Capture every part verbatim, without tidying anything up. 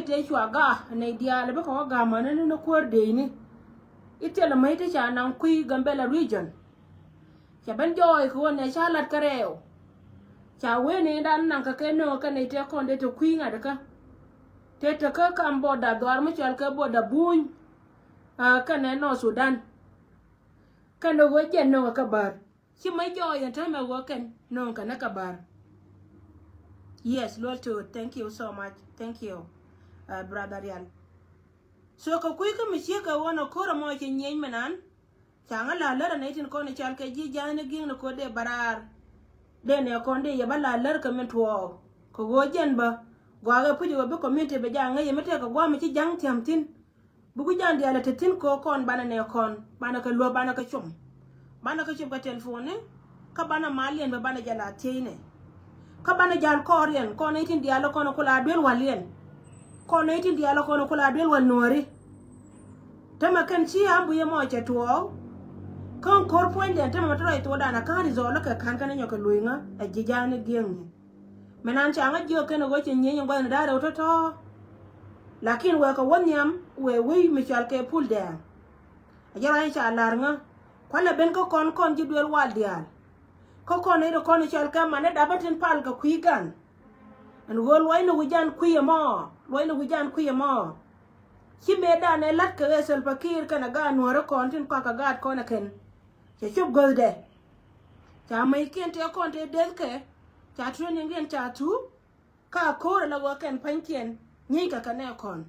Tëë cua gak nɛy diaal bikɛ wä gak mäni ni kuäär dëëcni. I̱ thilɛ mäc ti ca naŋ kui̱ Gambella region. Cɛ ben jɔɔc kɛ ɣöö nɛ ca lat kɛ rɛɛw. Ca wee ni dan naŋ kɛ kɛ nööŋ kɛ nɛy tëë kɔn dee te kui̱ ŋa̱t kä. Tëë te kä kam border dhuaar mi cɔal kɛ border Buny. Aa, kɛnɛ North Sudan. Kɛnɛ ɣöö jɛn nööŋ kɛ bär. Ci mä jɔɔc ɛn täämɛ ɣöö kɛn nööŋ kɛn kä bär. Yes, luel to. Thank you so much. Thank you, uh, brother Rial. So kɛ kui̱ kä mi ciek kɛ ɣöö nɛ ko̱r ɛmɔ ci nyieny mi nan. Ca ŋä la lär ɛn nɛy tin kɔn i̱ cɔal kɛ ji̱ ja̱a̱n ni gi̱i̱ŋ ni ko̱r dee bä raar. Dee nɛ kɔn dee yɛ bä la lär kɛ min tuɔɔk kɛ ɣöö jɛn bä. Gua̱a̱k ɛ puc ɣöö bi community bɛ ja̱a̱ŋ ŋäc yɛ mi tëëkɛ gua̱a̱m mi ci ja̱ŋ thia̱m thi̱n. Bi guic ja̱a̱n diaal ɛ te thi̱n kɛ ɣöö kɔn banɛ nɛ kɔn banɛ kɛ luäk banɛ kɛ com. Banɛ kɛ cop kɛ telefoni. Kä banɛ maliɛn bɛ banɛ jɛ la thiecnɛ. Kä banɛ jal kɔɔriɛn kɔn nɛy tin diaal kɔn ku la duel waliɛn. Kɔn nɛy tin diaal kɔn ku la duel wal nuɔri. Tämɛ kɛn ci ambu yɛ mɔ cɛ tuɔɔk. Kä ko̱r puɔ̱nydiɛn tämɛ mɛ tɔrɔ i thuɔɔdan a ka̱n ri zɔɔl kɛ ka̱n kɛn nyɔk kɛ luiŋä ɛ ji̱ ja̱a̱n ni gi̱eŋni. Mɛ nan ca ŋä jiök kɛn ɛ ɣöö cɛ nyieny in gua̱thni da̱a̱ rɛw tɔ̱tɔ̱. Lakin wëë kɛ wä nhiam wëë wei mi cɔal kɛ pul dɛɛŋ. A jɛ ruany ca la̱r ŋä kualɛ ben kä kɔn kɔn ji̱ duel wal diaal. Kä kɔn nɛy ti kɔn i̱ cɔal kɛ manɛ dapä tin pal kɛ kui̱ gan. Ɛn ɣöö luɔcni wi̱c jan kui̱ ɛmɔ, luɔcni wi̱c jan kui̱ ɛmɔ. Ci mëëdan ɛ la̱t kɛ ɣee Salva Kiir kɛnɛ gaat nuääri kɔn tin kɔakɛ gaat kɔn ɛ kɛn. Cɛ cop göthdɛ. Ca mäckiɛn tëë kɔn tëë dethkɛ. Ca training diɛn ca thuk. Ka ko̱r ala ɣöö kɛn pa̱nykiɛn nyieeckɛ kɛ nɛ kɔn.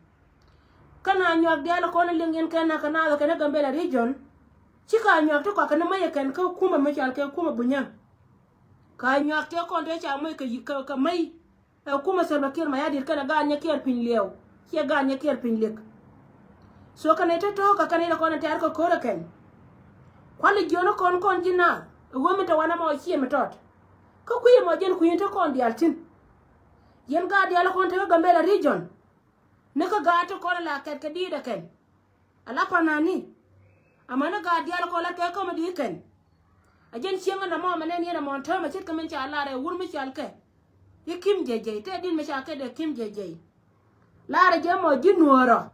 Kä na nyuak diaal kɔn liŋ yɛn kɛn na kɛ naath kɛn ɛ Gambella region. Ci ka nyuak ti kɔakɛ ni mäc ɛ kɛn kä kumɛ mi cɔal kɛ kumɛ Bunyä. Ka nyuak tëë kɔn tëë ca mäc kɛ, kɛ, kɛ mäc. Ɛ kumɛ Salva Kiir Mayardit kɛnɛ gaat nyɛ kiɛɛr piny liɛw. Ciɛ gaat nyɛ kiɛɛr piny liek. So kɛnɛ tɔ̱tɔ̱ kɛ kɛnɛ tɛ kɔn tɛ̈r kɛ ko̱r ɛ kɛn. Kualɛ jiön kɔn kɔn ji̱ naath ɛ ɣöö min te wanɛ mɔ ciɛ mi tɔt. Kä kui̱ ɛmɔ jɛn kui̱ in te kɔn diaal thi̱n. Yɛn gaat diaal kɔn te kä Gambella region. Ni kä gaat te kɔn la kɛt kɛ di̱i̱t ɛ kɛn. Ala panani. Amäni gaat diaal kɔn la kɛ käm ɛ di̱i̱t kɛn. A jɛn cieŋä nɔmɔ mɛ nɛn yɛn ɛmɔ täämɛ ce̱tkɛ min ca lar ɛ wur mi cɔal kɛ i̱ Kim Jɛjɛy, tɛ di̱t mi ca kɛ dee Kim Jɛjɛy. Lar ɛ jɛ mɔ ji̱ nuäärä.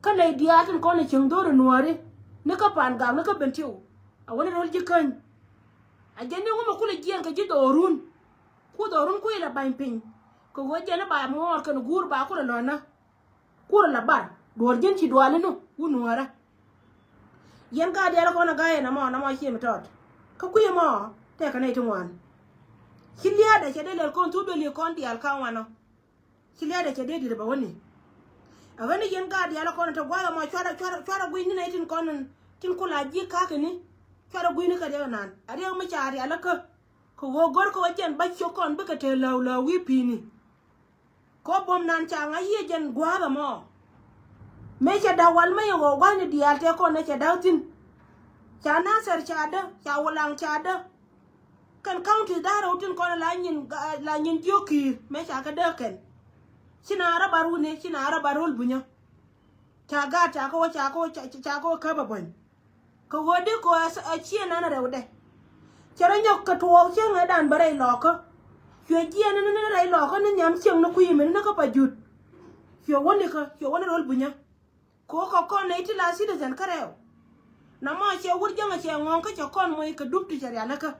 Kä nɛy diaal tin kɔn ɛ cieŋ dho̱r ɛ nuääri ni kä Pan Gak ni kä Bentiu. A wäni ro̱l ji̱ käny. A jɛn ni ŋumɛ kulɛ jiɛɛn kɛ ji̱ dho̱run. Ku dho̱run ku ilɛ ba̱ny piny. Kɛ ɣöö jɛn i̱ ba muɔɔr kɛn guur ba kulɛ lɔ̱nä. Kurɛ la bar duɔl ji̱n ci dual inɔ wun nuɔrä. Yɛn ka dial kɔn a gayɛ na mɔ na mɔ ciɛ mi tɔt. Kä kui̱ mɔ tɛk kɛ nɛy ti ŋuan. Ci liaadɛ cɛ dee lɛl kɔn thuk dee li̱ kɔn dial ka ŋuanɔ. Ci liaadɛ cɛ dee di̱t bɛ wäni. A ɣäni yɛn ka dial kɔn te gua̱a̱th ɛmɔ cuarɛ cuarɛ cuarɛ gui̱ni nɛy tin kɔn tin kula ji̱ ka̱kini. Cuarɛ gui̱ni kɛ riɛk nan a riɛk mi ca rial kä. Kɛ ɣöö gör kɛ wä jɛn ba ciök kɔn bikɛ te lääw lääw wi̱i̱ pi̱i̱ni. Kɔ buɔ̱m nan ca ŋa̱c yiëë jɛn gua̱a̱th ɛmɔ. Mëë cɛ da̱w wal mä yɛ ɣɔw gua̱thni diaal tëë kɔn ɛ cɛ da̱w thi̱n. Ca Nasir ca dä, ca Wulaŋ ca dä. Kɛn county da̱rɛw tin kɔn la nyin, la nyin jiök ki̱i̱r mëë ca kɛ däk kɛn. Ci na rɔ bar wuni, ci na rɔ bar rol bunyä. Ca gaat ca kɛ wä, ca kɛ wä, ca kɛ wä käp ɛ buɔ̱ny. Kɛ ɣöö di kɔ ɛ ciɛ nan rɛwdɛ. Cɛ rɔ nyɔk kɛ tuɔɔk cieŋ ɛ dan bä rɛy lɔɔkä. Cuɛ jiɛn ni ni rɛy lɔɔkä ni nhiam cieŋ ni kui̱ mini ni kä pa jut. Cuɛ wäni kä cuɛ wäni rol bunyä. Kɛ ɣöö kɛ kɔn nɛy ti la citizen kä rɛw. Na mɔ cɛ wur jäŋ ɛ cɛ ŋɔ̱ɔ̱ŋ kä cɛ kɔn moc kɛ dup ti cɛ rialikä.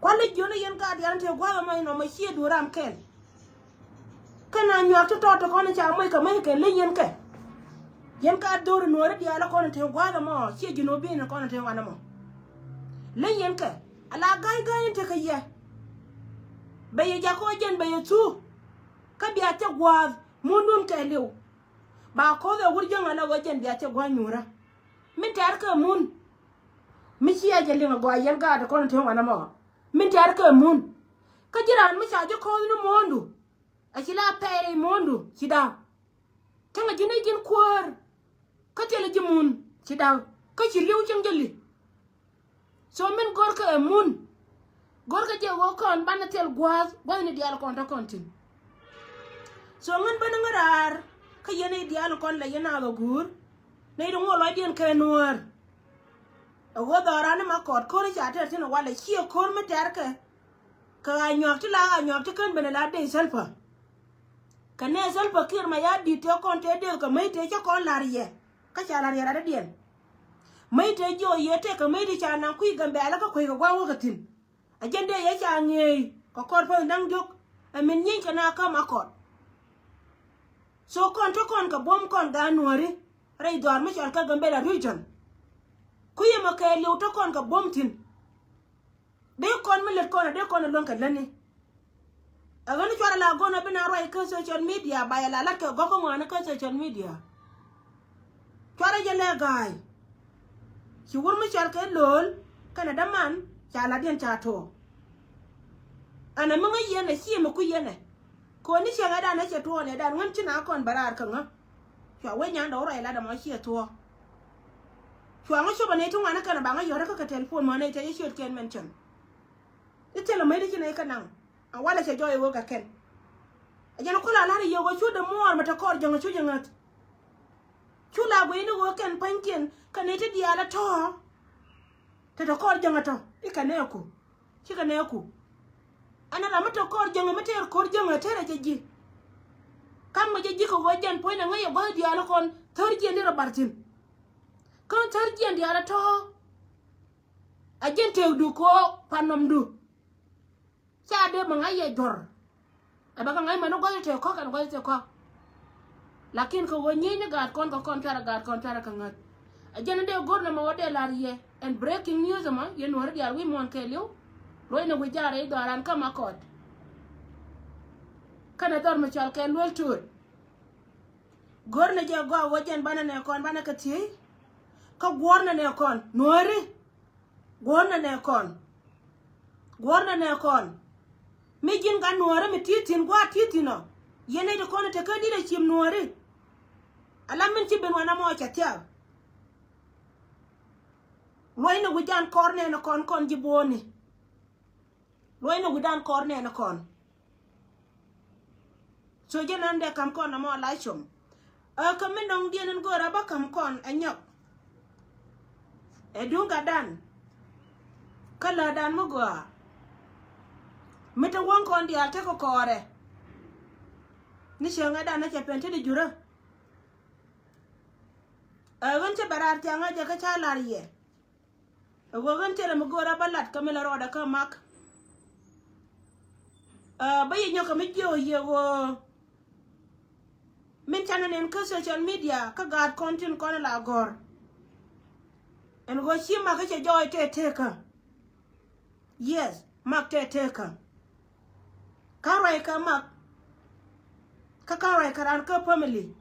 Kualɛ jiön ɛ yɛn ka diaal in te gua̱a̱th ɛmɔ inɔ mɛ ciɛ duɔ̱ɔ̱r ram kɛl. Kɛn a nyuak ti tɔt ti kɔn in ca moc kɛ moc kɛl leny yɛn kɛ. Yɛn ka dho̱r in nuɔ̱ɔ̱ri diaal in kɔn in te gua̱a̱th ɛmɔ ciɛ ji̱n wä bi̱i̱n in kɔn in te wan ɛmɔ. Leny yɛn kɛ a la ga̱y ga̱y in tekɛ yɛ. Bɛ yɛ jakɔ jɛn bɛ yɛ thuk. Kä bia cɛ gua̱a̱th mundun kɛɛliw. Ba ko̱th ɛ wur jäŋ ala ɣöö jɛn bia cɛ gua̱a̱th nyuurä. Min tɛ̈r kɛ mun. Mi ciɛ jɛ liŋ a gɔaa yɛn gaat kɔn in te wan ɛmɔ. Min tɛ̈r kɛ mun. Kä ji̱ raan mi ca ji̱ kɔ̱th ni muɔ̱ɔ̱ndu. A ci la pɛɛr i̱ muɔ̱ɔ̱ndu ci da̱a̱k. Cäŋ a ji̱n i̱ ji̱n kuäär. Kä thilɛ ji̱ mun ci da̱a̱k. Kä ci ri̱w cäŋ jɛ li̱. So min go̱rkɛ ɛ mun. Go̱rkɛ jɛ ɣöö kɔn banɛ thil gua̱a̱th gua̱thni diaal kɔn tɔ̱ kɔn thi̱n. So ŋän bä ni ŋä raar kä yɛn i̱ diaal kɔn la yɛn a ɣä guur. Nɛy ti ŋuɔ lɔcdiɛn kɛ nuäär. Ɛ ɣöö dhɔran ni ma kɔɔt ko̱r i̱ ca tɛr thi̱n ɛ walɛ ciɛ ko̱r mi tɛrkɛ. Kɛ ɣaa nyuak ti la ɣaa nyuak ti kän ben ɛ la dee Salva. Kɛ nɛ Salva Kiir Mayardit tëë kɔn tëë dëëk kɛ mäc tëë cä kɔn la̱r yɛ. Kä ca la̱r yɛ rat dädiɛn. Mäc tëë jiɔ yɛ tëë kɛ mäc tëë ca naŋ kui̱ Gambɛla kä kui̱ kɛ gua̱a̱k wä kɛ thi̱n. A jɛn dee yɛ ca ŋeey kɛ kɔr päth da̱ŋ diɔ̱k. Ɛ min nyieeny kɛ na käm a kɔt. So kɔn te kɔn kɛ buɔ̱m kɔn gaat Nuääri rɛy dhɔaar mi cɔal kä Gambela region. Ku yɛ mɛ kɛɛliw te kɔn kɛ buɔ̱m thi̱n. Dee kɔn mi lät kɔn a dee kɔn a luäŋ kɛ lätni. Ɛ ɣän cuarɛ la gɔn a bi na ruac kä social media ba yɛ la lat kɛ gɔ̱k kä ŋɔaani kä social media. Cuarɛ jɛ lɛ ga̱a̱y. Ci wur mi cɔal kɛ lo̱l kɛnɛ däman ca latdiɛn ca tuɔɔk. Ɛn ɛ mi ŋäc yɛn ɛ ciɛ mi kui̱ yɛn ɛ. Kɛ ɣän ni ciɛ ŋäcdan ɛ cɛ tuɔɔk nɛɛdan ŋän ci na kɔn bɛ raar kä ŋä. Cua wec nyan dɔw ruac lat ɛmɔ ciɛ tuɔɔk. Cua ŋä cop ɛ nɛy ti ŋuan ɛ kɛn ɛ ba ŋä yɔ̱t ɛ kä kɛ telephone mɔ nɛy tɛ jɛ ciöt kɛn mɛn cäŋ. I̱ thilɛ mäc ti ci nɛy kä naŋ. A walɛ cɛ jɔɔc ɛ ɣöö kɛ kɛn. Ɛ jɛn ɛ kula la̱r i̱ yɛ ɣöö cu dee muɔɔr mɛ te kɔɔr jäŋ ɛ cu jɛ ŋäth. Cu la guiyni ɣöö kɛn pa̱nykiɛn kɛ nɛy ti diaal ɛ tɔ̱. Te te kɔɔr jäŋ ɛ tɔ̱ i̱ kɛ nɛɛku. Cikɛ nɛɛku. Ɛn ram mi te kɔɔr jäŋ ɛ mi tëër ko̱r jäŋ ɛ tëër ɛ jɛ ji̱. Kam ŋä jɛ ji̱ kɛ ɣöö jɛn puɔ̱nydɛ ŋäc yɛ gua̱th diaal ɛ kɔn thär jiɛn ni rɔ bar thi̱n. Kä thär jiɛn diaal ɛ tɔ̱. A ji̱n tëëkdu kɛ ɣöö pan nɔmdu. Ca dee mi ŋa̱c yɛ juɔ̱r. Ɛ bɛ kɛ ŋa̱c mɛn ni gua̱th tëë kɔ̱k ɛn gua̱th tëë kɔ̱k. Lakin kɛ ɣöö nyieeny ni gaat kɔn kɛ kɔn cuarɛ gaat kɔn cuarɛ kɛ ŋäth. A jɛn in dee go̱r nɔmɔ ɣöö dee la̱r yɛ ɛn breaking news ɛmɔ yɛ Nuääri diaal wi̱i̱ muɔ̱ɔ̱n kɛɛliw. Luɔ̱cnɛ wi̱c jaarɛ i̱ dhɔaaran kä Makɔt. Kɛnɛ dhɔr mi cɔal kɛ Luel Tuut. Go̱rnɛ jɛ gɔaa ɣöö jɛn banɛ nɛ kɔn banɛ kɛ thiec. Kä guɔ̱rnɛ nɛ kɔn Nuääri. Guɔ̱rnɛ nɛ kɔn. Guɔ̱rnɛ nɛ kɔn. Mi ji̱n gat Nuääri mi ti̱i̱ thi̱n gua̱a̱r ti̱i̱ thi̱n ɔ. Yɛn nɛy ti kɔn ɛ te kä di̱t ɛ ciëm Nuääri. Ala min ci ben wanɛ mɔ cɛ thiaak. Luɔ̱cnɛ wi̱c dan kɔr nɛɛnɛ kɔn kɔn ji̱ buɔ̱ɔ̱ni. Luɔ̱cnɛ wi̱dan kɔr nɛɛni kɔn. So jɛn an dee ka̱m kɔn amɔ la com. Ɛ kä mi nɔŋdiɛn in go̱o̱rä bä ka̱m kɔn ɛ nyɔk. Ɛ duŋ gatdan. Kä lädan mi gɔaa. Mi te wäŋ kɔn diaal tekɛ kɔɔrɛ. Ni cieŋädan ni cɛ pɛn te di jurä. Ɛ ɣän cä bɛ raar thiaŋä jɛ kä ca lar yɛ. Ɛ ɣöö ɣän thilɛ mi go̱o̱rä bä lat kä mi la rɔɔdɛ kä mak. Ɛ bä yɛ nyɔk kɛ mi jiɛ ɣöö yɛ ɣöö min canɛ nɛn kä social media kä gaat kɔn tin kɔn la gɔ̱r. Ɛn ɣöö ci mak kä cɛ jɔɔc tëë tëëkä. Yes, mak tëë tëëkä. Kä ruac kɛ mak. Kä kä ruac kɛ raan kä family.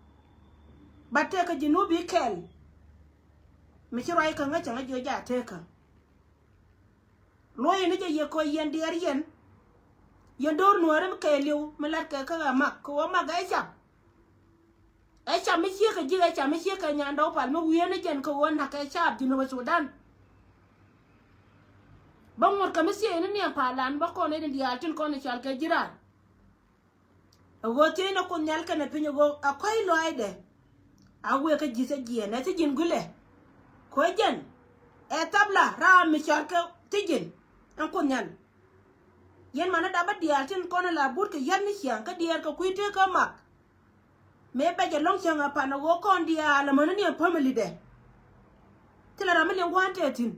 Bat tëëkä ji̱ nup i̱ kɛl. Mi ci ruac kɛ ŋäcä ŋäc jiö ja tekä. Luɔyɛ ni jɛ yɛ kɔ yɛn diɛɛr yɛn. Yɛn do̱r nuääri mi kɛɛliw mi lat kɛ kä ɣä mak kɛ ɣöö mak ɛ cap. Ɛ cap mi ciek kɛ ji̱ ɛ cap mi ciek kɛ nyandɔw pal mi wiee ni jɛn kɛ ɣöö nak kɛ cap Jinub Sudan. Bä ŋuɔ̱t kɛ mi ciek ni niɛm pal lan bä kɔn ni diaal tin kɔn ni cal kɛ ji̱ raar. Ɛ ɣöö thiecnɛ Kuoth Nhial kɛnɛ piny ɛ ɣöö ɛ kɔ̱c lɔaacdɛ. A wëë kä ji̱th ɛ jiɛɛn ɛ thi̱ji̱n guilɛ. Kɛ ɣöö jɛn ɛ thapla raam mi cɔal kɛ thi̱ji̱n. Ɛn Kuoth Nhial. Yɛn manä dapä diaal tin kɔn ɛ la but kɛ yäth ni ciaŋ kä diɛɛr kɛ kui̱ tëë kä mak. Mëë bɛc ɛlɔ̱ŋ cäŋ ɛ pan ɛ ɣöö kɔn diaal amäni ni ɛ family dɛ. Thilɛ ram mi liŋ gua̱a̱n tëë thi̱n.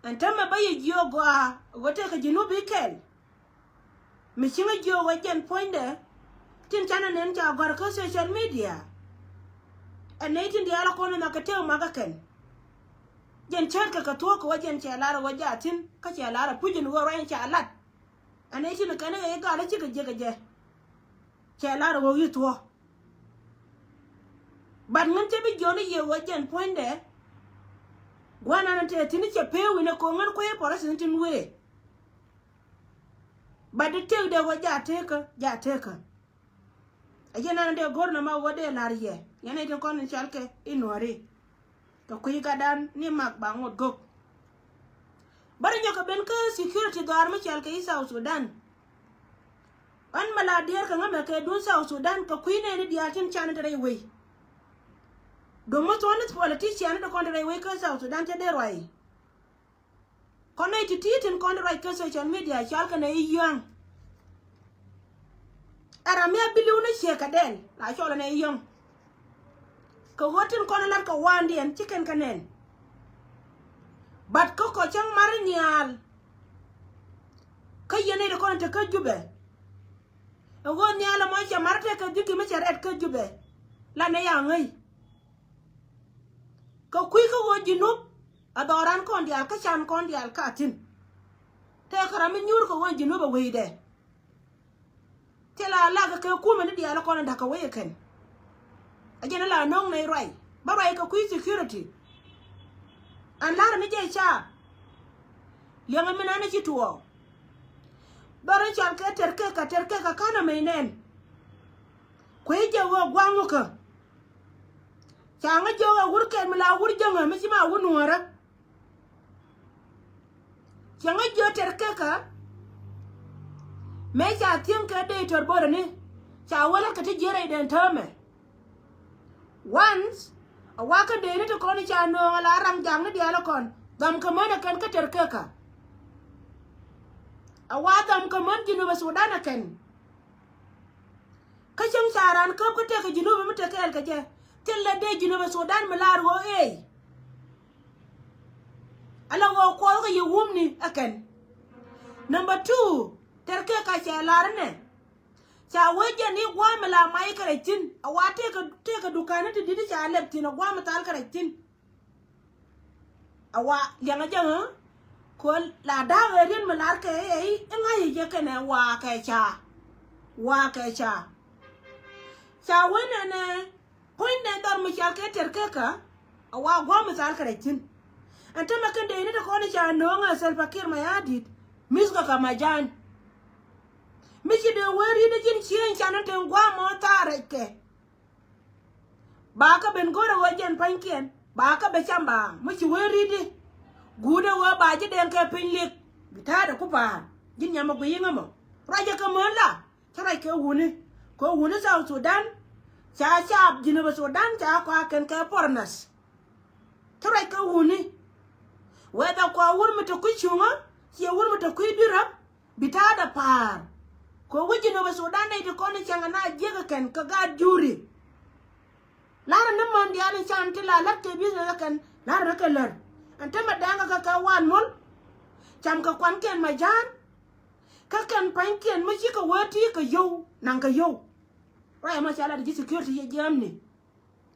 Ɛn täämɛ bä yɛ jiök gɔaa ɣöö tëëkɛ Jinub i̱ kɛl. Mi cieŋä jiök ɣöö jɛn puɔ̱nydɛ tin canɛ nɛn ca gɔ̱a̱r kä social media. Ɛn nɛy tin diaal ɛ kɔn in nhɔakɛ tëëk makä kɛn. Jɛn cäätkɛ kɛ thuɔ̱k kɛ ɣöö jɛn cɛ lar ɛ ɣöö jaa thi̱n kä cɛ lar ɛ puc in ɣöö ruac in ca lat. Ɛn nɛy tin kɛn i̱ ɣɛy gal i̱ cikɛ jiäk ɛ jɛ. Cɛ lar ɛ ɣöö i̱ thuɔ̱k. But ŋän cä bi jiɔn i̱ yiëë ɣöö jɛn puɔ̱nydɛ. Gua̱nan tëë thi̱n cɛ pee wi̱nɛ ko̱ ŋän kuecä pɔrä thi̱n tin wëë. But di tëëkdɛ ɣöö ja tekä, ja tekä. Ɛ jɛn nan dee go̱r nɔmɔ ɣöö dee la̱r yɛ yɛn ɛ tin kɔn in cɔal kɛ i̱ nuääri. Kɛ kui̱ gatdan ni mak ba ŋot gök. Bä rɔ nyɔk kɛ ben kä security dhɔaar mi cɔal kɛ i̱ South Sudan. Ɣän mɛ la diɛɛr kɛ ŋämɛ kɛ duun South Sudan kɛ kui̱ nɛɛni diaal tin canɛ te rɛy wei. Duŋ mi thuɔ̱ɔ̱ni politician ni ti kɔn te rɛy wei kä South Sudan te dee ruac. Kɔn nɛy ti̱ti̱ tin kɔn te ruac kä social media cɔal kɛ nɛy i̱ yua̱a̱ŋ. Ɛ ram mi a bi li̱w ni ciek kɛ dɛl la cɔl ɛn ɛ yɔ̱ŋ. Kɛ ɣöö tin kɔn ɛ lat kɛ wa̱a̱ndiɛn ci kɛn kɛ nɛn. But kä kɔ cäŋ mar nhial. Kä yɛn nɛy ti kɔn te kä Jubɛ. Ɛ ɣöö nhial ɛmɔ cɛ mar tëë kɛ dhiki mi cɛ rɛt kä Jubɛ. La nɛ ya ŋäc. Kɛ kui̱ kä ɣöö Jinub a dhɔran kɔn diaal kä can kɔn diaal ka thi̱n. Tëë kä ram mi nyuur kɛ ɣöö Jinub a wecdɛ. Thilɛ a lak kɛ kumɛ ni diaal kɔn da̱k kɛ wec ɛ kɛn. A jɛn a la no̱o̱ŋ nɛy ruac bä ruac kɛ kui̱ security. An la̱rä ni jɛ ca liɛŋɛ mi nan ni ci tuɔɔk. Dhɔr in cɔal kɛ Tɛrkɛka, Tɛrkɛka ka̱n amɛ inɛn. Kuec jɛ ɣöö gua̱a̱ŋ wä kä ca ŋä jiök ɛ wur kɛn mi la wur jäŋä mi ci ma wur nuäärä. Cɛ ŋä jiök Tɛrkɛka. Mëë ca thiäŋ kɛ dee tɔr börä ni ca wä lät kɛ ti ji̱ rɛydɛn täämɛ. Once a wakä dee ni ti kɔn i̱ ca nööŋ a la ram jaŋ ni diaal ikɔn dham kɛ män ɛ kɛn kä Tɛrkɛka. A wa dham kɛ män Jinubä Sudan ɛ kɛn. Kä cäŋ ca raan käp kä tëëkɛ Jinubä mi te kɛɛl kɛ jɛ thilɛ dee Jinubä Sudan mi laar ɣöö ëëy. Ala ɣöö kuɔth kɛ yɛ wumni ɛ kɛn. Number two, Tɛrkɛka cɛ lar inɛ. Ca wee jɛn i̱ gua̱a̱m mi la mac kɛ rɛc thi̱n a wa tëëkɛ, tëëkɛ duka̱ni ti di̱t i̱ ca lɛp thi̱n a gua̱a̱m mi thal kɛ rɛc thi̱n. A wa liɛŋɛ jɛ ɣä kuäär la da̱a̱k ɛ riet mi lar kɛ i̱ ŋa̱c i̱ jɛ kɛnɛ wa kɛ ca. Wa kɛ ca. Ca wee nɛnɛ puɔ̱ny nɛ dhɔr mi cɔal kɛ Tɛrkɛka. A wa gua̱a̱m mi thal kɛ rɛc thi̱n. Ɛn tämɛ kɛn dee ni ti kɔn i̱ ca nööŋ ɛ Salva Kiir Mayardit mi̱th kɛ kɛ Majan. Mi ci dee wee ri̱t i̱ ji̱n cieŋ can in te gua̱a̱m mɔ thaar rɛc kɛ. Ba kä ben go̱rɛ ɣöö jɛn pa̱nykiɛn ba kä ben cam ba mi ci wee ri̱t i̱ guut ɛ ɣöö ba ji̱ dɛŋ kɛ piny liek. Bi ta̱a̱dɛ ku pa̱a̱r ji̱n nyam ɛ guiy iŋä mɔ ruacɛ kɛ mön la. Cä ruac kɛ wuni kɛ wuni South Sudan. Ca caap Jinubä Sudan ca kɔakɛn kɛ foreigners. Cä ruac kɛ wuni whether kua wur mi te kui̱ cuŋä ciɛ wur mi te kui̱ dui̱rä. Bi ta̱a̱dɛ pa̱a̱r kɛ wä Jinubä Sudan nɛy ti kɔn i̱ cäŋɛ na jiäk ɛ kɛn kɛ gaat juri. La̱rä ni män diaal in can ti la la̱t kɛ business ɛ kɛn la̱rä ni kɛ lär. Ɛn te mɛ dɛŋä kɛ kɛ wan mol. Cam kɛ kuankiɛn Majan. Kä kɛn pa̱nykiɛn mi cikɛ wee ti kɛ yio̱w naŋ kɛ yio̱w. Ruac ɛmɔ ca lat ji̱ security yɛ jiäämni.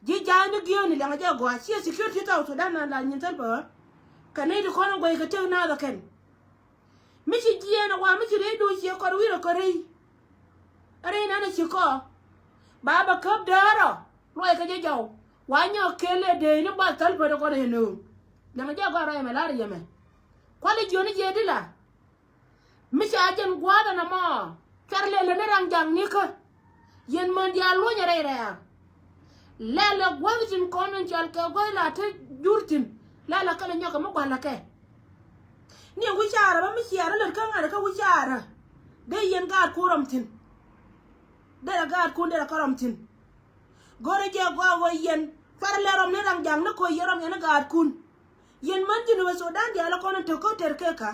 Ji̱ ja̱a̱cni giääni liɛŋɛ jɛ gɔaa ciɛ security South Sudan na la nyin thäl bä. Kɛ nɛy ti kɔn in guɛy kɛ tëk naath ɛ kɛn. Mi ci jiɛɛn ɛ wa mi ci rɛy do̱ ciɛ kɔr wi̱rɛ kɔr rɛy. Rɛy nan ɛ ci kɔ ba bɛ käp däärɔ. Ruac kɛ jɛ jaw wa nyɔk kɛl ɛ dee ni ba thäl pät ɛ kɔn ɛ nööŋ. Liɛŋɛ jɛ gɔaa ruac ɛmɛ la̱rä yɛmɛ. Kualɛ jiöni jiɛ di la. Mi ca jɛn gua̱a̱th ɛn ɛmɔ cuar lɛl ɛn ɛ raŋ jaŋ nikä. Yɛn män diaal luɔ̱nyɛ rɛy rɛ̈ɛ̈k. Lɛl ɛ gua̱a̱th tin kɔn in cɔal kɛ gua̱a̱th la te jur thi̱n. Lɛl ɛ kɛl ɛ nyɔkɛ mi gua̱l ɛ kɛ. Ni wi̱caarä bä mi ciaarä lät kä ŋa̱t kä wi̱caarä. Dee yɛn gaatkun rɔm thi̱n. Derɛ gaatkun derɛ kä rɔm thi̱n. Go̱rɛ jɛ gɔaa ɣöö yɛn cuarɛ lɛ rɔm ni raŋ jaŋ ni ko̱ yɛn rɔm yɛn ni gaatkun. Yɛn män Jinubä Sudan diaal kɔn in te kä Tɛrkɛka.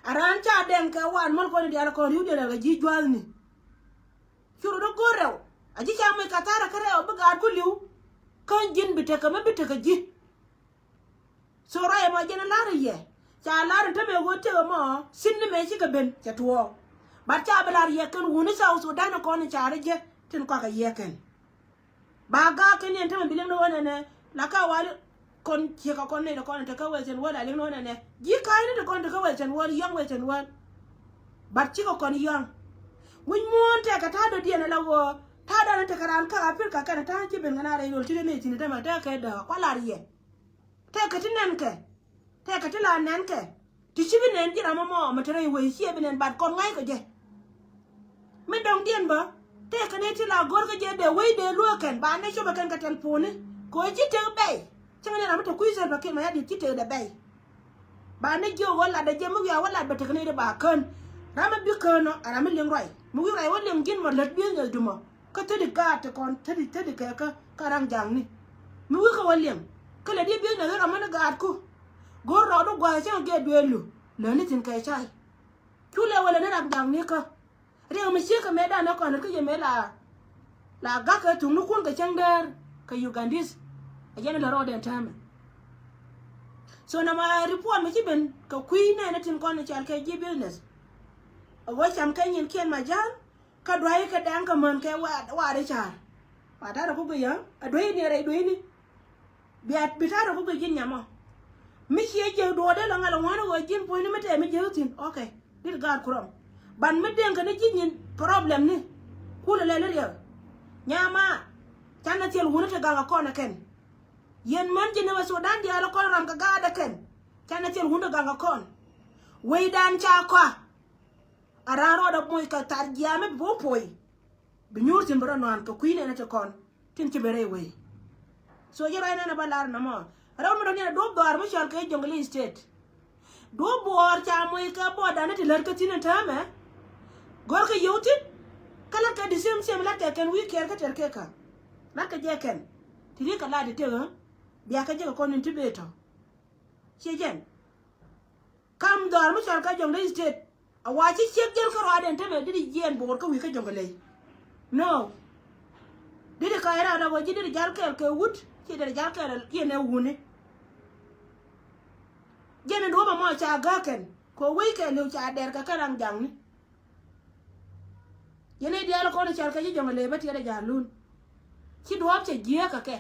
A raan ca dɛŋ kɛ wan mäl kɔn in diaal kɔn ri̱w diaal kɛ ji̱ jua̱thni. Cu rot ɛ go̱r rɛw a ji̱ ca moc ka tha̱a̱rä kä rɛw bi gaatku li̱w. Kä ji̱n bi tekɛ mi bi tekɛ ji̱. So ruac ɛmɔ jɛn ɛ la̱rä yɛ ca la̱r in tämɛ ɣöö tëk ɛmɔ thi̱n ni mëë cikɛ ben cɛ tuɔɔk. But ca bi la̱r yɛ kɛn wuni South Sudan ɛ kɔn in ca rɔ jɛ tin kɔakɛ yɛ kɛn. Ba gaak kɛn yɛn tämɛ bi liŋ ni ɣöö nɛnɛ la ka wali kɔn ciek ɛ kɔn nɛy ti kɔn in te kä Western world a liŋ ni ɣöö nɛnɛ ji̱ ka̱a̱cni ti kɔn in te kä Western world yɔ̱ŋ Western world. But cikɛ kɔn yɔ̱ŋ. Wi̱c muɔ̱ɔ̱n tɛkɛ ta̱a̱ dɔ̱diɛn ala ɣöö ta̱a̱ dan in tekɛ raan kä Africa kɛnɛ ta̱a̱ ci ben kɛn a rɛy rol ti ri nɛy thi̱n tämɛ tɛkɛ dääk kua la̱r yɛ. Tɛkɛ ti nɛn kɛ. Tɛkɛ ti la nɛn kɛ. Ti ci bi nɛn ji̱ ram ɛmɔ mi te rɛy wec ciɛ bi nɛn bat kɔn ŋa̱ckɔ jɛ. Mi dɔ̱ŋdiɛn bä tɛkɛ ni ti la go̱rkä jɛ dee wec dee luäk kɛn ba nɛ copɛ kɛn kɛ tɛlponi. Kɛ ɣöö ji̱ tek bɛy. Cäŋ ni ram mi te kui̱ Salva Kiir Mayardit ji̱ tekdɛ bɛy. Ba nɛ jiök ɣöö latdɛ jɛ mi wiaa wä lat bɛ tekɛ ni dee ba kän. Ram mi bi kän ɔ a ram mi liŋ ruac mi wi̱i̱ ruac wä liŋ ji̱n mɔ lät business dumɔ. Kä thädi gaat ti kɔn thädi thädi kɛ kä kä raŋ jaŋni. Mi wi̱i̱ kɛ wä liŋ kä lɛ di business ɣöö rɔmä ni gaatku. Go̱o̱r rɔɔdu gua̱a̱th cäŋ gɛɛ dueelu läni thi̱n kɛ cay. Cu lɛ wä läni raŋ jaŋni kä. Tëë mi ciek kɛ mëë dan ɛ kɔn kä yɛ mëë la la gak kɛ thuknikun kɛ cäŋ däär kɛ Ugandese. A jɛn lɛ rɔɔdɛ ɛn täämɛ. So nɔmɔ report mi ci ben kɛ kui̱ nɛɛnɛ tin kɔn cɔal kɛ ji̱ business. A wä cam kɛ nyin kiɛn ma ja̱a̱l kä duay kɛ dɛŋ kɛ män kɛ waat i̱ ca̱a̱r. Ba ta̱rɛ ku guic yä a duay ni rɛy duay ni. Bia bi ta̱rɛ ku guic ji̱n nyamɔ. Mi ciɛ jiäk duɔɔdɛ lɔ ŋa̱l ŋuan ɣöö ji̱n puɔ̱nyni mi tɛɛ mi jiäk thi̱n. Ok. Dit gaat kurɔm ban mi deŋ kɛ ni ji̱ nyin problem ni. Kulɛ lɛl ni riɛk. Nyama. Canɛ thil wuni ti gaŋ a kɔn ɛ kɛn. Yɛn män ji̱ ni wä Sudan diaal ɛ kɔn ram kɛ gaat ɛ kɛn. Canɛ thil wuni ti gaŋ a kɔn. Wecdan ca kɔa. A raan rɔɔdɛ moc kɛ thar jiaamɛ bi wä puɔy. Bi nyuur thi̱n bi rɔ nuan kɛ kui̱ nɛnɛ ti kɔn tin ci ben rɛy wei. So ji̱ rɔy nɛnɛ bä lar nɔmɔ. Rɛw mi dɔ̱ŋ yɛn a duɔ̱p dhɔaar mi cɔal kɛ Jonglei State. Duɔ̱p buɔɔr ca moc kɛ buɔɔr dan ti lär kä thi̱n ɛn täämɛ. Gɔ̱r kɛ yio̱w thi̱n. Kä la̱t kɛ di same same la̱t kɛ kɛn wi̱i̱ kɛɛr kä tɛr kɛ kä. La̱t kɛ jɛ kɛn ti ri kɛ la̱t di tëk ɣä. Bia kɛ jɛ kɛ kɔn in ti bee tɔ̱. Ciɛ jɛn. Kam dhɔaar mi cɔal kä Jonglei State. A wa ci ciek jäl kä ruaadɛ ɛn tämɛ di di jiɛɛn bo̱o̱r kä wi̱i̱ kä Jonglei. No. Di di ka̱c raadɛ wä ji̱ di di jal kɛɛl kɛ wut ci di di jal kɛɛl yɛn ɛ wuni. Jɛn in duɔ̱ɔ̱p ɛmɔ ca gäk kɛn kɛ wec kɛɛliw ca dɛr kɛ kɛn raŋ jaŋni. Yɛn i̱ diaal kɔn i̱ cɔal kɛ ji̱ Jonglei bä tiɛt ɛ ja̱a̱l lun. Ci duɔ̱ɔ̱p cɛ jiääk kɛ kɛ.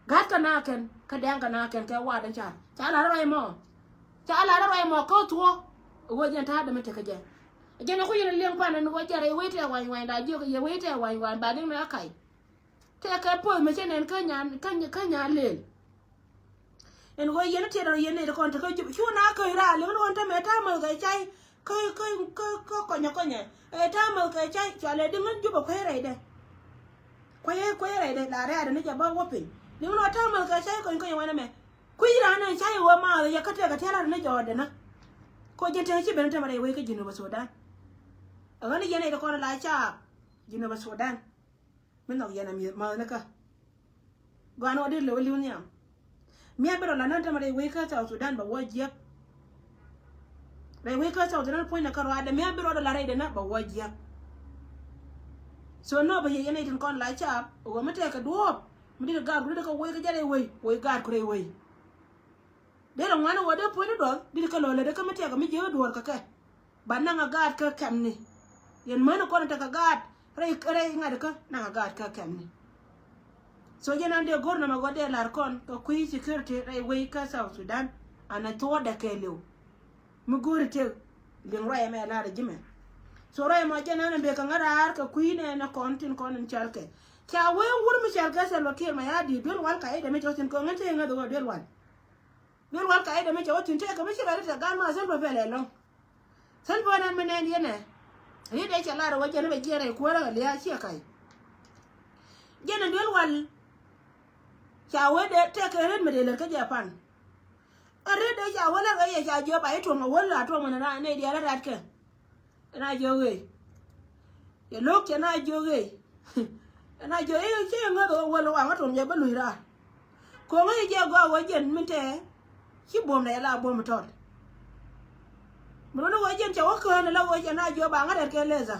Ga̱t kɛ na kɛn kä dɛŋ kɛ na kɛn kɛ waat in ca̱a̱r. Ca la̱r ruac mɔ. Ca la̱r ruac mɔ kä thuɔ̱k. Ɛ ɣöö jɛn ta̱a̱dɛ mi tekɛ jɛ. Jɛn ɛ ku yɛn liɛŋ pan ɛn ɣöö jɛ rɛy wec tɛɛ wa̱ny wa̱ny da̱a̱ jiök yɛ wec tɛɛ wa̱ny wa̱ny ba liŋ ni ɣä kac. Tɛkɛ poth mi cɛ nɛn kä nya, kä nya, kä nya lel. Ɛn ɣöö yɛn a tiɛt rɔ yɛn nɛy ti kɔn te kä Jubɛ cu na kä raar liŋ ni ɣän te mɛ ta̱a̱ mäth kɛ cay. Kä, kä, kä, kä kɔnyɛ kɔnyɛ ɛ ta̱a̱ mäth kɛ cay. Cua lɛ di̱ŋ ɣän Jubɛ kuecä rɛydɛ. Kuecä, kuecä rɛydɛ la rɛ̈ɛ̈dɛ ni jɛ bä wä piny. Liŋ ni ɣän ta̱a̱ mäth kɛ cay kɔny kɔnyɛ wanɛ mɛ. Kui̱ raan ɛn cay ɣöö maath yɛ kä tëëkɛ tiɛl rat ni jɔɔdɛ na. Kɔ jɛn te ci ben te mɛ rɛy wec kä Jinubä Sudan. Ɛ ɣän ni yɛn nɛy ti kɔn la caap Jinubä Sudan. Mi nhɔk yɛn a mi̱eth mäthnikä. Gɔaa ni wä dee lo̱w li̱w nhiam. Mia̱ bi rɔ la nän tämɛ rɛy wec kä South Sudan bɛ wä jiäk. Rɛy wec kä South Sudan puɔ̱nynɛ kä ruaadɛ mia̱ bi rɔ dɔ la rɛydɛ nä bɛ wä jiäk. So nɔ bɛ yɛ yɛn a itin kɔn la caap ɣöö mi tɛkɛ duɔ̱ɔ̱p mi dit gaat ku dit kä wec kä jɛ rɛy wec wec gaat ku rɛy wec. Dee rɛ ŋuan ɣöö dee puɔ̱ny ni duɔth dit kä lo̱lɛ dee kä mi tɛkɛ mi jiäk duɔ̱ɔ̱r kɛ kɛ. Ba naŋ a gaat kä kɛmni. Yɛn män kɔn tekɛ gaat rɛy rɛy ŋa̱t kä naŋ a gaat kä kɛmni. So jɛn an dee go̱r nɔmɔ gɔ̱ dee lar kɔn kɛ kui̱ security rɛy wec kä South Sudan. An a thuɔɔdɛ kɛɛliw. Mi go̱ri tëk liŋ ruac ɛmɛ lar ji̱ mɛ. So ruac ɛmɔ jɛn an a bek kɛ ŋäraar kɛ kui̱ nɛ nɛ kɔn tin kɔn in cɔal kɛ. Ca wee wur mi cɔal kɛ Salva Kiir Mayardit duel wal ka i̱ dɛ mi cɔl tin kɔn ŋän te ŋäth ɣöö duel wal. Duel wal ka i̱ dɛ mi cɛ wä thi̱n tëëkɛ mi ci bɛ ri tɛ gan ma Salva pɛl ɛlɔ̱ŋ. Salva nɛn mi nɛn yɛn ɛ. Ri dee cɛ lar wä jɛn bɛ jiɛn rɛy kuäärä kɛ lia̱a̱ ciɛ ka̱c. Jɛn ɛ duel wal. Ca wee dee tëëkɛ ret mi dee lät kä Japan. Ɛ ret dee ca wee lät kɛ yɛ ca jiɔp a i̱ tuɔ̱ŋ ɛ wä la tuɔ̱ŋ mi nɛ nɛy diaal ɛ rat kɛ. Ɛn a jiök ɣëë. Yɛ lo̱k cɛ na jiök ɣëë. Ɛn a jiök i̱ ci ŋäth ɣöö wäl waŋä tom jɛ bä luc raar. Ko̱ŋä yɛ jɛ gɔaa ɣöö jɛn min tɛɛ. Ci buɔ̱m rɛy la buɔ̱m tɔt. Mi run ɣöö jɛn cɛ wä kään la ɣöö cɛ na jiök ba ŋä rɛt kɛ lɛtha.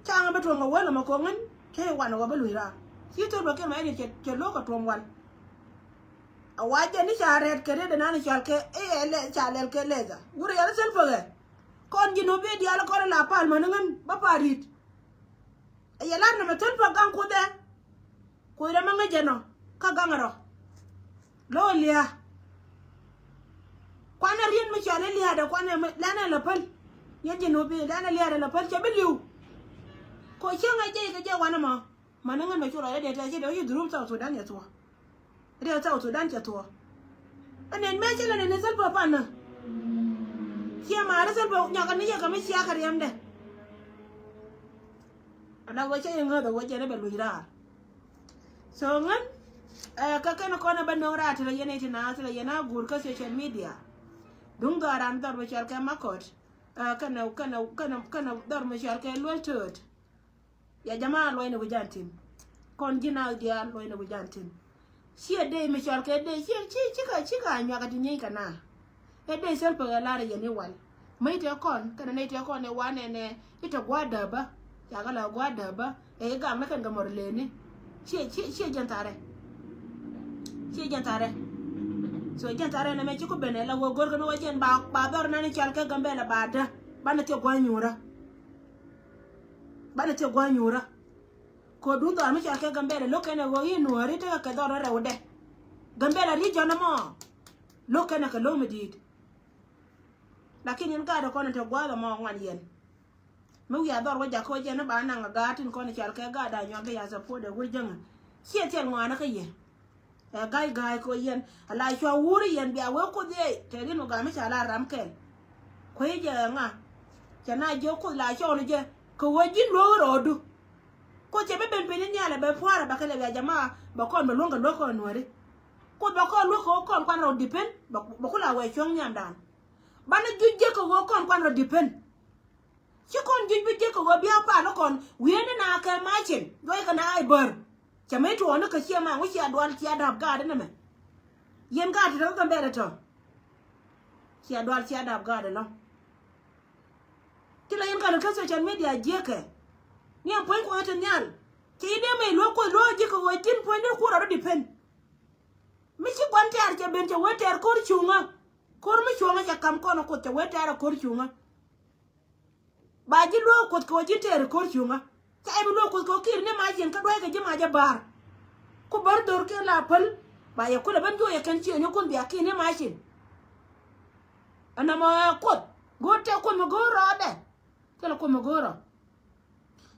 Ca ŋä bä tuɔ̱ŋ ɛ wäl ɛmɛ ko̱ŋän cä yɛ wan ɣöö bä luc raar. Ci thor bä kiɛn ma ɛn cɛ lo̱k kɛ tuɔ̱m wal. A wa jɛn ni ca rɛt kɛ rɛt ɛnan cɔal kɛ i̱ ɛ lɛ ca lɛl kɛ lɛtha wurɛ yɛl thil pekɛ. Kɔn ji̱ nup i̱ diaal kɔn la pal mäni ŋän bä pal ri̱t. Ɛ yɛ lar nɛmɛ thil pa gaŋ kuoth ɛ. Kuoth rɛ mä ŋäc jɛ nɔ kä gaŋ rɔ. Lo̱ lia̱a̱. Kuanɛ riet mi cɔal i̱ lia̱a̱dɛ kuanɛ mi lɛnɛ la päl. Yɛn ji̱ nup i̱ lɛnɛ lia̱a̱dɛ la päl cɛ bi li̱w. Kɔ cieŋ ɛ jɛy kɛ jɛ wanɛ mɔ. Mäni ŋän mɛ cu rɔɔdɛ dee tɛth ci dee wä ci dhurup South Sudan yɛ thuɔ̱k. Riɛk South Sudan cɛ thuɔ̱k. Ɛ nɛn mɛ cä lɛ nɛn ni Salva pan nä. Ciɛ maari Salva nyɔkɛ ni yɛ kɛ mi cia kɛ riɛmdɛ. Ala wä cä yɛ ŋäth ɛ wä jɛn ɛ bɛ luc raar. So ŋän ɛ kä kɛn kɔn ɛ bɛ no̱o̱ŋ raar ti lɛ yɛn ɛ ti naath ti lɛ yɛn a guur kä social media. Duŋ dhɔaaran dhɔr mi cɔal kɛ Makɔt. Ɛ kɛnɛ kɛnɛ kɛnɛ kɛnɛ dhɔr mi cɔal kɛ Luɔl Tööt. Ya jama luɔcnɛ wi̱c an thi̱n. Kɔn ji̱ naath diaal luɔcnɛ wi̱c an thi̱n. Ciɛ dee mi cɔal kɛ dee ciɛ ci ci ka ci ka nyuak a ti nyieny kɛ na. Ɛ dee Salva kɛ lar yɛn i̱ wal. Mä itɛ kɔn kɛnɛ nɛ itɛ kɔn ɛ wanɛ nɛ itɛ gua̱a̱ däbä. Cakɛ la gua̱a̱ däbä ɛ i̱ gam nɛ kɛn kɛ mɔr leni. Ciɛ ciɛ ciɛ jɛn tharɛ. Ciɛ jɛn tharɛ. So jɛn tharɛ nɛ mɛ ci ku benɛ la wä go̱r kɛn wä jɛn ba ba dhɔr nani cal kɛ Gambɛla ba dä. Banɛ thiɛ gua̱a̱ nyuurä. Banɛ thiɛ gua̱a̱ nyuurä. Ko duun dhɔr mi cal kɛ Gambɛla lo̱k kɛnɛ wä i̱ nuɔ̱ɔ̱ri tekɛ kɛ dhɔr rɛwdɛ. Gambɛla ri jɔn ɛmɔ. Lo̱k kɛnɛ kɛ lo̱k mi di̱i̱t. Lakin in gaat kɔn in te gua̱a̱th ɛmɔ ŋuan yɛn. Mi wiaa dhɔr wä jakä wä jɛn ni ba naŋ a gaat tin kɔn i̱ cal kɛ gaat a nyuak kɛ ya support ɛ wä jäŋä. Ciɛ thil ŋuanä kä yɛ. Ɛ ga̱y ga̱y kɛ wä yɛn a la cua wuri yɛn bia wee kuoth yɛ tɛ rin wä gam mi ca la ram kɛl. Kuey jɛ ŋa. Cɛ na jiɛ kuoth la cɔw ni jɛ kɛ wä ji̱n lueek rɔɔdu. Kuoth cɛ bi ben piny ni nhial ɛ bɛ pua̱a̱r ɛ bɛ kɛ lɛ bia jɛ ma bɛ kɔn bɛ luäŋ kɛ luäk kɔn nuääri. Kuoth bɛ kɔn luäk kɛ wä kɔn kuan rɔɔd dipen bɛ ku la wɛ cuɔ̱ŋ nhiamdan. Banɛ juc jiäk kɛ ɣöö kɔn kuan rɔ depend. Ci kɔn juc bi jiäk kɛ ɣöö bia pa̱a̱n ni kɔn wi̱i̱ni na kɛ macin juɔc kɛ na ai bär. Cɛ mi tuɔɔni kɛ ciɛ ma ŋu cia dual cia dap gaat ni mɛ. Yɛn gaat ti tɔ̱ kä Gambɛla tɔ̱. Cia dual cia dap gaat ɛlɔ̱ŋ. Ti la yɛn gat kä social media jiäkɛ. Ni ɛn puɔ̱ny kuɔth ti nhial. Cɛ yi dee mɛ luɔ̱k kuɔth luɔ̱k jiäk kɛ ɣöö tin puɔ̱ny ni kuɔth rɔ depend. Mi ci gua̱n tɛɛr cɛ ben cɛ wee tɛɛr ko̱r cuŋä. Ko̱r mi cuɔ̱ŋä cɛ kam kɔn kuoth cɛ wee tɛɛr ɛ ko̱r cuŋä. Ba ji̱ luɔ̱ɔ̱k kuoth kɛ wä ji̱ tɛɛr ɛ ko̱r cuŋä. Ca ɛn bi luɔ̱ɔ̱k kuoth kɛ wä ki̱i̱r ni mac yɛn kä dua̱ckɛ ji̱ mac ɛ ba̱a̱r. Ku bär dho̱r kiɛ la päl. Ba yɛ kulɛ ben juɔc ɛ kɛn ciëëŋnikun bia ki̱i̱r ni mac in. Ɛn nɔmɔ ɛ kuoth go̱o̱r tɛk kuoth mi go̱o̱r rɔɔdɛ. Thilɛ kuoth mi go̱o̱r rɔ.